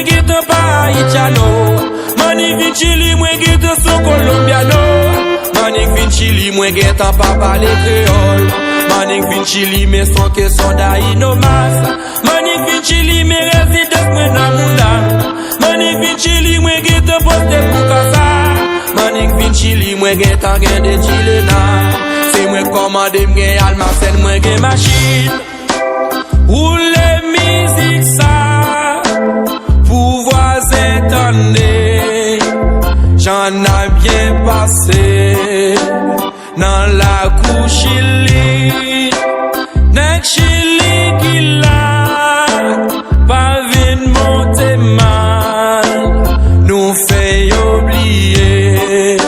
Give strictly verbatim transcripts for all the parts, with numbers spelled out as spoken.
Gentan pa Haitiano. Mwen annik vin Chili, mwen gentan son Colombiano. Mwen annik vin Chili, mwen gentan pa pale kreyòl. Mwen annik vin Chili, men son ke son Dayino Mas. Mwen annik vin Chili, men rezidans mwen nan Muna. Mwen annik vin Chili, mwen gentan poste pou kasa. Mwen annik vin Chili, mwen gentan gen de Chilena. Se mwen kòmande, m gen almasèn, mwen gen machin. Woule mizik sa pou vwazen tande. Jan n ap byen pase nan lakou Chili. Nèg Chili ki la pa vin monte mal. Nou fè yo bliye.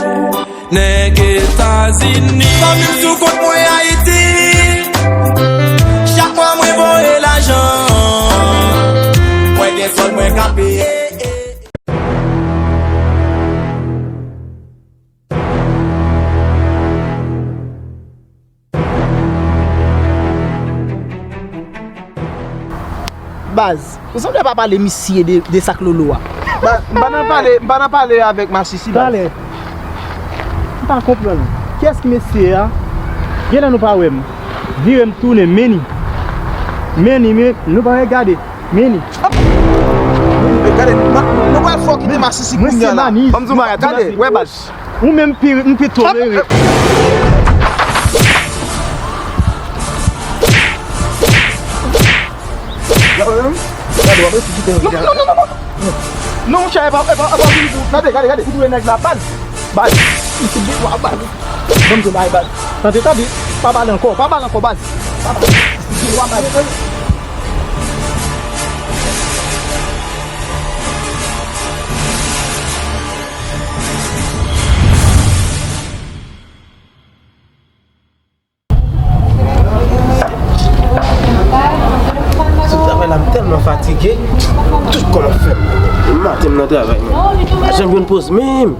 Nèg Etazini. Fanmi m sou kont mwen Ayiti. Chak mwa mwen voye lajan. Mwen gen sòl mwen ka peye. Baz, ou sanble pa pale misye de, de sak Lolo a. Baz, m pa nan pale, m pa nan pale avèk masisi, baz. Talè. M pa konprann. Kiyès ki mesye a? Genlè nou pa wè m. Vire m tounen, men ni. Men ni, men nou pa regade. Men ni. Gade, nou pral fè w kite masisi kounya la. Ban m di w bagay, gade, wè baz. Ou menm pi, m pi tolere. Gade, w ap resi kite yo. Non, non, non, non, non. Non, monchè, e pa, e pa, e pa vin pou. Gade, gade, gade. Ou touye nèg la, baz. Baz. Li se de wa, baz. Ban m di w bagay, baz. Tande, tande. Pa pale ankò, pa pale ankò, baz. Pa pale. Li se de wa, baz. Sou travay la, m tèlman fatige. Tout kò m ap fè m. Maten m nan travay, men m pa janm jwenn poz menm.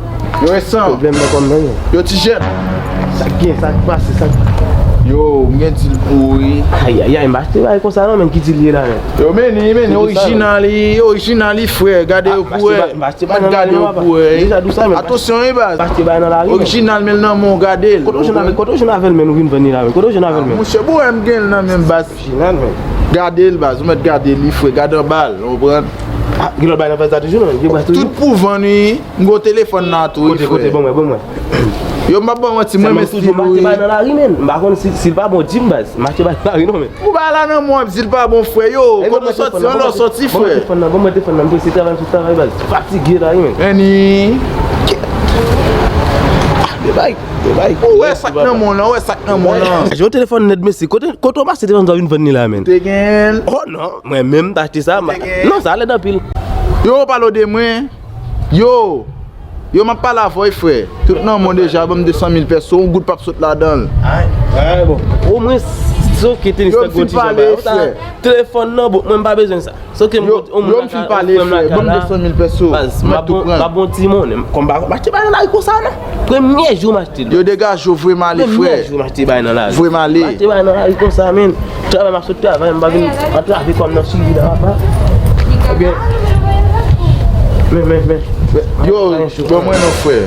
Yo, Esan. Pwoblèm nan kò m nan, men. Yo, ti jèn. Sa k gen, sa k pase, sa k... Yo, m gen dil pou ou, wi. Ayayay, m pa achte bagay konsa non, men ki dil ye la, men? Yo, men li, men li orijinal, li orijinal, li frè. Gade yo pou wè. Mèt gade yo pou wè. Atansyon, wi, baz. Orijinal, men l nan men w, gade l. Kote w jwenn avè l, men, ou vin vann li la, men? Kote w jwenn avè l, men? Monchè, bon, m gen l nan men m, baz. Gade l, baz. Ou mèt gade li, frè. Gade anba l, ou konprann? Ah, gen lòt bagay nan valiz la toujou, non? Tout pou vann, wi. M gen telefòn nan tou, wi, frè. Kote, kote, ban mwen, ban mwen. Yo, m p ap ba w manti, mwen, men stil ou, wi. M pa konn si, si l pa bon, di m, baz. M achte bagay nan lari non, men. Ou ba la nan mwen, w ap di l pa bon, frè. Yo, kote w sòti, anlè w sòti, frè. Ban mwen telefòn nan, ban mwen telefòn nan, m prese travay, m sot travay, baz. Fatige la, wi, men. Annie. Ah, de bay, de bay. Ou wè sa k nan men w lan, ou wè sa k nan men w lan. Jwe telefòn nèt, mesye. Kote, kote w pase telefòn sa w vin vann li la, men? Te gen l. Oh, non, mwen menm, m pa achte sa. Non, sa lèd anpil. Yo, w pale de mwen. Yo. Yo, m ap pale avè w, frè. Tout nan men w deja, ban m de san mil pèso, yon goud p ap sot ladan l. Ay, ay, bon. Omwen, soke tenis nan gwo ti jan ba. Yo, m fin pale, frè. Telefòn nan, bon, mwen m pa bezwen sa. Soke m... Yo, m fin pale, frè. Ban m de san mil pèso. Baz, m ap tou pran. M ap bon ti monnen. Kòm m pa achte bagay nan lari konsa, non. Premye jou m achte l. Yo, degaje w, voye m ale, frè. Premye jou m achte bagay nan lari. Voye m ale. M achte bagay nan lari konsa, men. Travay, m ap sot travay, m pa vin antrave kò m nan chili la, papa. Ebyen, men, men, men. Yo, ban mwen non, frè.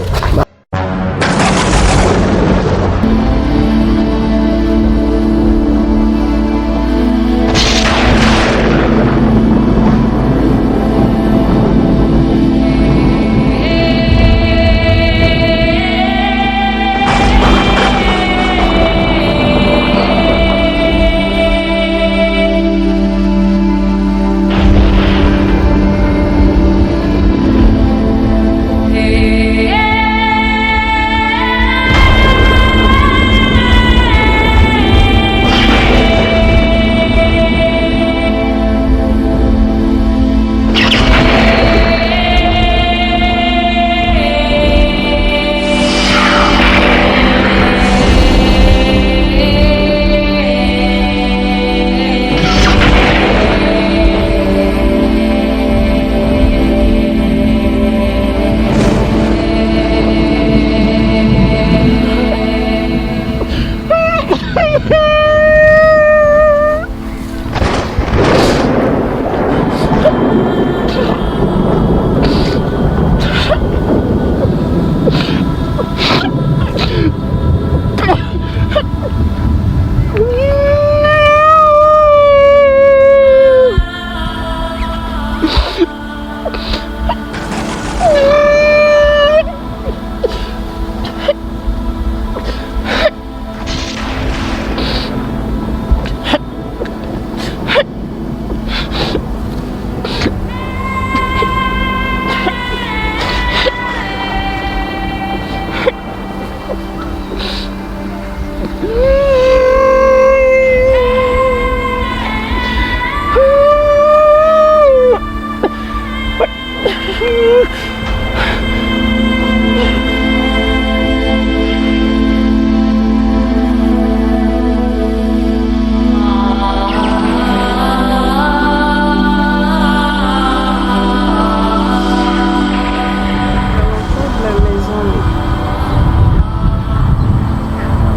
Pwoblèm, mezanmi.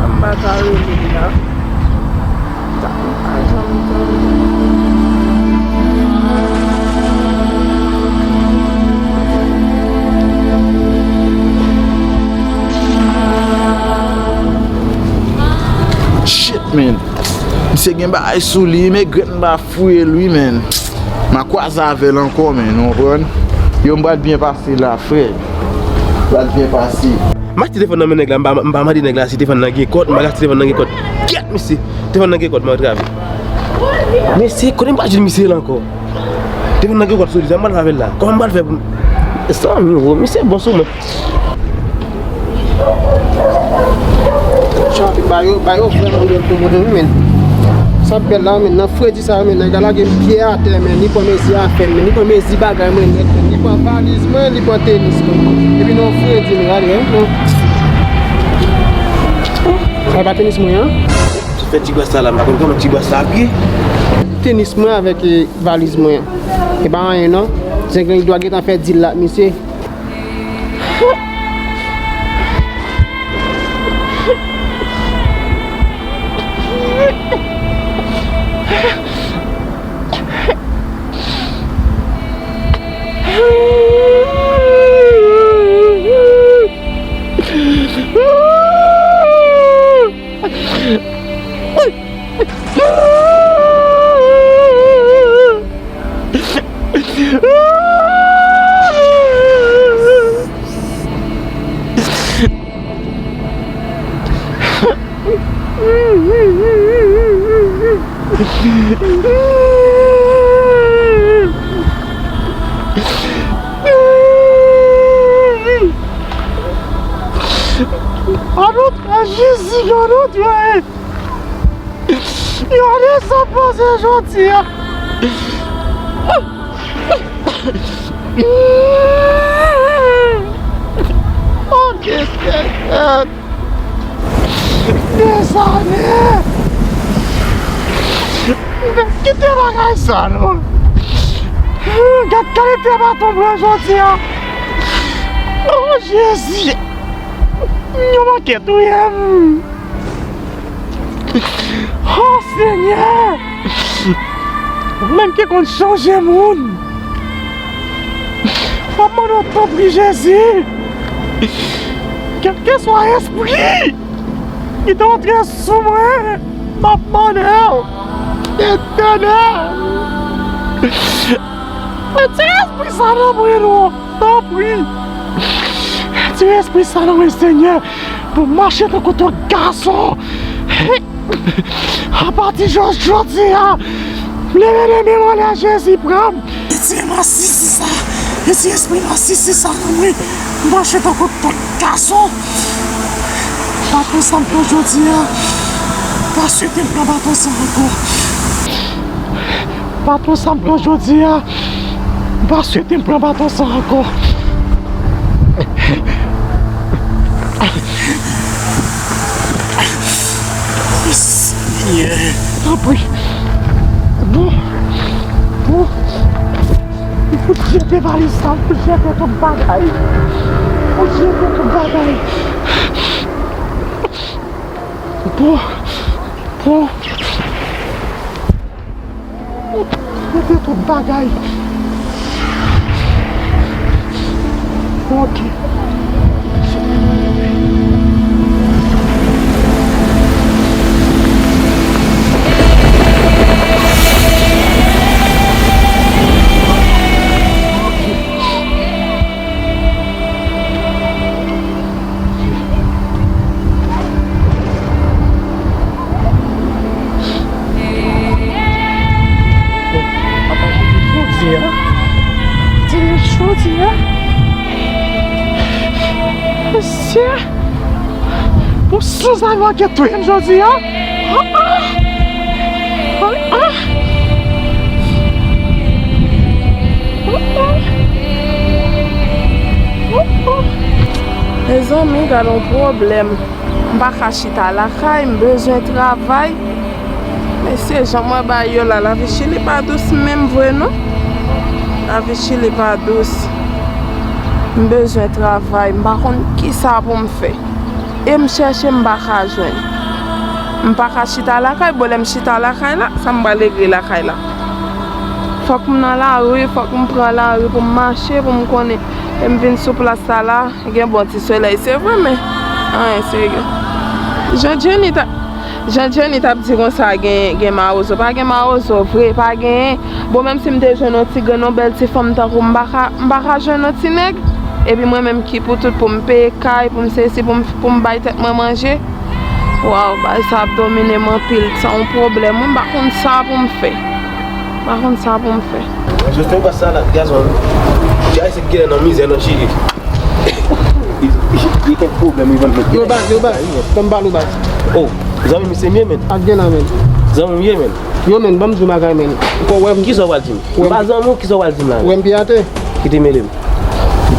Ann pa ta rele l la. Shit, man. Misye gen bagay sou li, men grenn ba fouye l wi, man. M a kwaze avè l ankò, man, ou konprann? Yo, m pral byen pase la, frè. M pral byen pase. M achte telefòn nan men nèg la, m pa, m pa mande nèg la si telefòn nan gen kòd, m pa achte telefòn nan gen kòd. Gyèt, mesye! Telefòn nan gen kòd, mwen antrave. Mesye, kote m pa jwenn misye la ankò? Telefòn nan gen kòd sou li, sa m pral fè avè l la? Kòman m pral fè pou m... Sa, mi wo, misye bon sou mwen. Chanpy, ba yo, ba yo vrèman bèl pou mwen, wi, men. Sa bèl la, men, nan fredi sa, men, nèg la lage m pye atè, men, li pran mezi afè m, men, li pran mezi bagay mwen nèt, men, li pran valiz mwen, li pran tenis mwen. Epi nan fredi, men, gade, wi, non. Sa pa tenis mwen an? Fè ti bwès la la, m pa konn kòman ti bwès la ap ye. Tenis mwen avèk, eh, valiz mwen an. E pa anyen non. Zenglen dwa gentan fè dil la ak misye. Anoutra Jezi, anoutra. Gade sa m pase jodi a. Ok, kèt. Dezane. Kite bagay sa non. Gad kalite baton m pran jodi a. Oh Jezi. Yo manke touye m. Oh Senyè! Ou menm ki konn chanje moun! M ap mande w tanpri Jezi! Kèlkeswa espri ki te antre sou mwen, m ap mande w, Letènèl! Retire espri sa nan mwen non! Tanpri! Retire espri sa nan mwen, Senyè, pou m mache tankou tout gason. Apati jodi a, m leve men m anlè, Jezi pran m. Retire masisi sa, retire espri masisi sa nan mwen. M mache tankou tout gason. Patwon sa m pran jodi a, pa swete m pran baton sa ankò. Baton sa m pran jodi a, m pa swete m pran baton sa ankò. Senyè, tanpri. Non. Non. Ou jete valiz sa, ou jete tout bagay. Ou jete tout bagay. Bon. Bon. Mete tout bagay. Ok. Mesye, mesye, bon, san zanmi an gen touye m jodi a. Ah, ah. Ah, ah. Ah, ah. Ah, ah. Mezanmi, gade yon pwoblèm. M pa ka chita lakay, m bezwen travay. Mesye, jan m wè bagay yo la, lavi Chili pa dous menm vre non. Lavi Chili pa dous. M bezwen travay, m pa konn kisa pou m fè. E m chèche, m pa ka jwenn. M pa ka chita lakay, bon, lè m chita lakay la, sa m pral regle lakay la? Fòk m nan lari, fòk m pran lari pou m mache, pou m konnen. E m vin sou plas sa la, gen bon ti solèy, se vre, men anyen serye. Jan Jenny ta, jan Jenny t ap di konsa, gen, gen mawozo. Pa gen mawozo vre, pa genyen. Bon, menm si m te jwenn yon ti grenn, yon bèl ti fanm tankou m, m pa ka, m pa ka jwenn yon ti nèg. Epi mwen menm ki pou tout, pou m peye kay, pou m sesi, pou m, pou m bay tèt mwen manje. Waw, bagay sa ap domine m anpil. Sa yon pwoblèm, wi, m pa konn sa pou m fè. M pa konn sa pou m fè. Joseph, pa sa la, gazon. Jay se genlè nan mizè nan Chili. Li gen pwoblèm, li vann met. Yo baz, yo baz. Ban m pale w baz. Oh, zanmi m se mye, men. Ak gen nan men. Zanmi m ye, men. Yo, men, ban m di w bagay, men. Ou wè m. Kisa w pral di m? M pa zanmi w, kisa w pral di m la? Ou wè m pye atè. Kite mele m.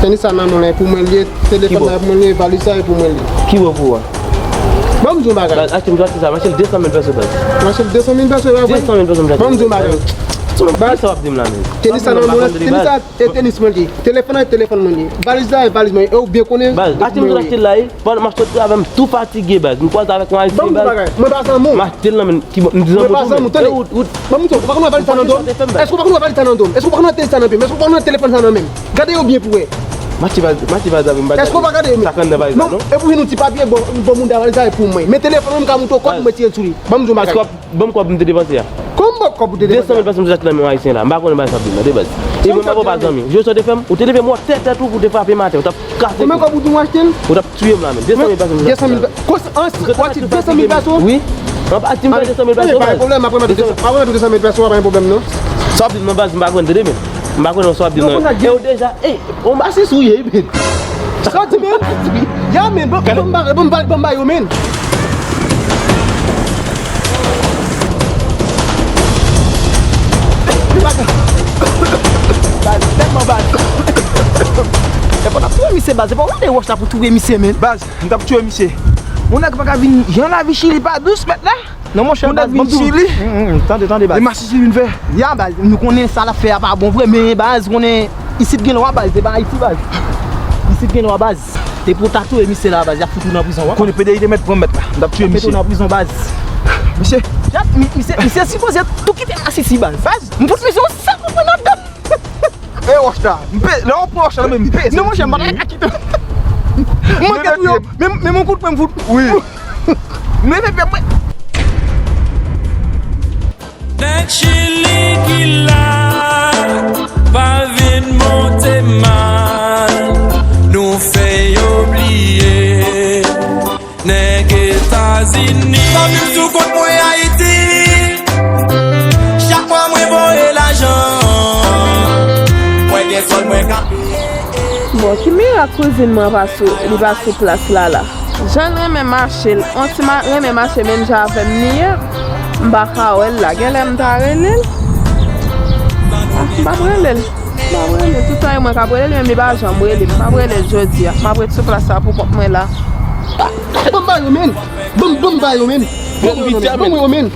Tenis sa nan mwen la, e pou mwen li ye. Telefòn nan e pou mwen li ye, valiz sa e pou mwen li ye. Ki bò pou ou a? Ban m di w bagay. Baz, achte m, achte sa, m achte l de san mil peso, baz. M achte l de san mil peso, e pa vre? De san mil peso, m achte. Ban m di w bagay. Baz, sa w ap di m la, men? Tenis sa nan mwen la, tenis sa e tenis mwen li ye. Telefòn nan e telefòn mwen li ye. Valiz la e valiz mwen li ye. E ou byen konnen. Baz, achte m, achte l la, e. Pandan m ap sot travay, m tou fatige, baz. M kwaze avèk yon ayisyen, baz. Ban m di w bagay. Mwen pa zanmi w. M achte l nan men. Ki bò, m di zanmi w tou, men. Mwen pa zanmi w, tande. Mwen menm tou, ou pa konn wè valiz sa nan do m? Èske ou pa konn wè valiz sa nan do m? Èske ou pa konn wè tenis sa nan pye m? Èske ou pa konn wè telefòn sa nan men m? Gade yo byen pou wè. M achte valiz, m achte valiz avè m, baz. Èske ou pa gade yo men? Sa k anndan valiz la, non? E pou vin yon ti papye, bon, bon moun da valiz la e pou mwen. Men telefòn mwen, m ka montre w kòb mwen tire sou li. Ban m di w yon bagay. Ban m kòb m te depanse a. Kòman kòb ou te depanse a? De san mil peso m te achte nan men yon ayisyen la. M pa konnen bagay sa ap vin nan, de baz. E mwen, mwen pa zanmi. Jodi sa w te fè m, ou te leve m wè tèt tèt ou pou w te frape m atè. Ou t ap kase. Kòman kòb ou di m achte l? Ou t ap tiye m la menm. De san mil peso m te achte. An, w achte de san mil peso? Wi. An pa di m de san mil peso, baz. Pa gen pwoblèm, m ap remèt ou de san mil peso, pa gen pwoblèm non. Sa w ap di m nan, baz, m pa konnen, tande, men. M pa konnen sa w ap di m nan. E w deja, ey, on masis ou ye, men. Sa w di, men? Ya, men, bon, bon, ba, bon, ba, bon, ba yo, men. Baz, tèlman baz. E pa t ap touye misye, baz. E pa w gade wòch la pou touye misye, men. Baz, m t ap touye misye. Yon nèg pa ka vin jan lavi Chili pa dous, mèt la. Non, monchè, baz, ban m di w. Chili. Tande, tande, baz. E masisi vin fè. Ya, baz, nou konnen sa l ap fè a pa bon vre, men, baz, konnen isit gen lwa, baz, se pa Ayiti, baz. Isit gen lwa, baz. Depi w ta touye misye la, baz, y ap fout ou nan prizon, wi. Konnen P D I te mèt pran mèt la. M t ap touye misye. Y ap fout ou nan prizon, baz. Misye. Misye, misye sipoze tou kite masisi, baz. Baz, m fout misye yon sèl kout pwen nan dan. E wòch la. M pe, lè w pran wòch la nan men m, m peze. Non, monchè, m pa ta ka kite. M manke tou yo. Men, men yon kout pwen m fout. Wi. Men, men, men, men. Nèg Chili ki la, pa vin monte mal. Nou fè yo bliye. Nèg Etazini. Fanmi m sou kont mwen Ayiti. Chak mwa mwen voye lajan. Mwen gen sòl mwen ka peye. Bon, ki mirak kouzin mwen pa sou, li pa sou plas la la? Jan l renmen mache, l on ti ma-, renmen mache menm jan avè m li ye. M pa ka wè l la. Genlè m ta rele l. Ah, m p ap rele l. M p ap rele l. Toutan e mwen k ap rele l, menm li pa janm rele m. M p ap rele l jodi a. M ap ret sou plas la pou kont mwen la. Ban m ba yo, men. Ban m, ban m ba yo, men. Ban m, ban m, ban m yo, men.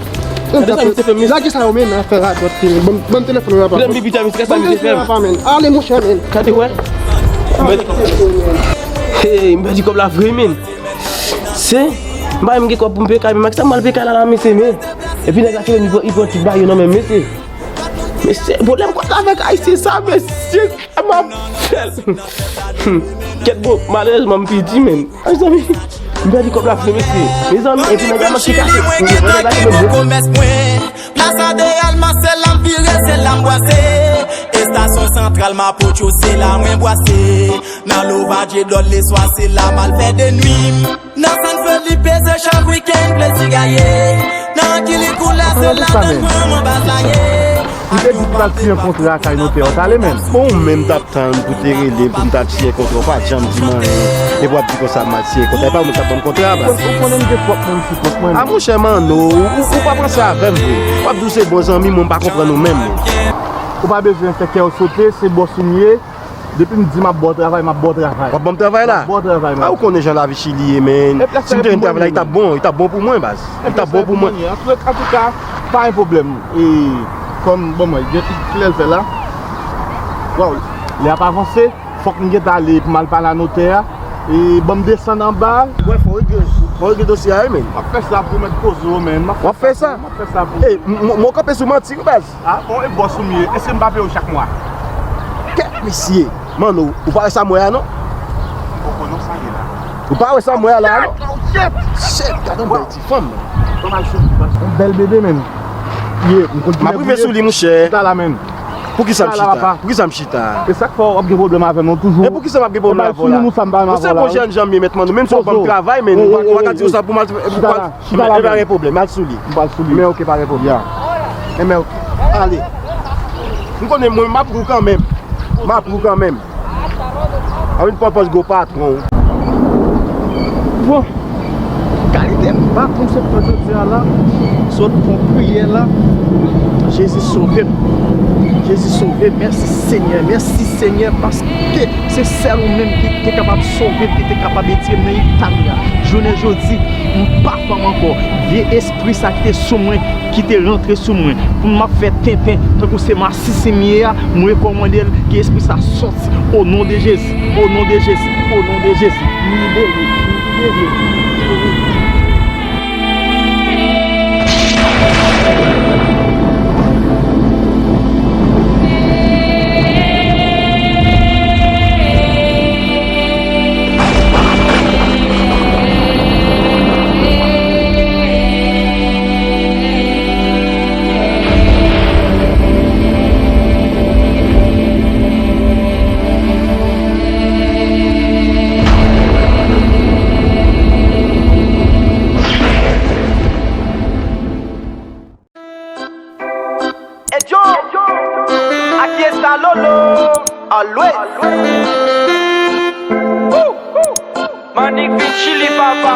Lage sa yo, men. Afè radòt, men. Ban m, ban m telefòn la, papa. Ban m telefòn la, papa, men. Ale, monchè, men. Gade, wè. Hey, m pèdi kòb la vre, men. Se, m pa menm gen kòb pou m peye kay, men sa m al peye kay la, la, mesye, men. Epi nèg la, li pran, li pran tout bagay yo nan men m, mesye. Mesye, pwoblèm kòb la avèk ayisyen sa, mesye. M ap fè l. Hmm. Kèt bon, malerezman, m pèdi, men. Ay, zanmi. M pèdi kòb la vre, mesye. Mezanmi, epi nèg la manke kase. Mwen gen bagay nan komès mwen. Plas Adeyal, Masèl la m vire, se la m bwase. Estasyon Santral, Mapocho, se la mwen bwase. Nan Lovaje, Dòl, Leswa, se la m al fè de nwi m. Nan San Felipe, se chak wikenn, plezi gaye. Nan Kili Koulè, se la nan mwen, mwen baz la ye. Ou te di w t al siyen kontra kay notè a, w t ale menm. Bon, ou menm t ap tann pou te rele pou m t al siyen kontra, w pa t janm di m anyen. Epi w ap di konsa m al siyen kontra. E pa ou menm k ap ban m kontra a, baz. Ou konnen m gen twòp moun sou kont mwen. A monchè Manno, ou, ou, ou pa panse avè m vre. W ap di w se bon zanmi m, mwen m pa konprann ou menm. Ou pa bezwen fè kè w sote, se bòs ou m ye. Depi m di m ap ba w travay, m ap ba w travay. W ap ban m travay la? M ap ba w travay, a, ou konnen jan lavi Chili ye, men. Si m te jwenn travay la, li t ap bon, li t ap bon pou mwen, baz. Li t ap bon pou mwen. Antouka, pa gen pwoblèm. E, kòm, bon, mwen, gen ki lè l fè la. Waw, lè ap avanse, fòk m gentan ale pou m al pale a notè a. E, ban m desann anba. Wè, fò w regle, fò w regle dosye a, wi, men. M ap fè sa pou mèt koze w, men. W ap fè sa? M ap fè sa pou. E, m, m, mwen kanpe sou manti, wi, baz. A, bon, e bòs ou m ye, èske m pa peye w chak mwa? Kèt mesye! Manno, ou pa wè sa m wè a non? Poko non, sa ye la. Ou pa wè sa m wè a la non? Shit, gade yon bèl ti fanm. Yon bèl bebe menm. Ye, m konn. M ap rive sou li, monchè. Chita la menm. Poukisa m chita? Poukisa m chita? E sa k fè w ap gen pwoblèm avè m nan toujou. E poukisa m ap gen pwoblèm avè w la? Ou se bon jèn jan m ye, mèt Manno, menm si w ban m travay, men ou pa ka di konsa pou m al, pou m al. Chita la. Ebyen, pa gen pwoblèm, al sou li. M pral sou li. Men ok, pa gen pwoblèm. Ebyen ok. Ale. M konnen mwen, m ap ri w kanmenm. M ap ri w kanmenm. A wi, pòpòz gwo patwon. Bon. Kalite patwon se pran jodi a la. Sot pran priyè la. Jezi sove m. Jezi sove m. Mèsi Senyè. Mèsi Senyè paske se sèl ou menm ki te kapab sove m, ki te kapab etire m nan eta m ye a. Jounen jodi, m pa fanm ankò. Vye espri sa ki te sou mwen, ki te rantre sou mwen, pou m ap fè tenten, tankou se masisi m ye a, m rekòmande l, ke espri sa sòti, o non de Jezi, o non de Jezi, o non de Jezi, m libere, m libere. Ejo, aquí está Lolo, always. Woo, woo. Manik vin Chili, papa.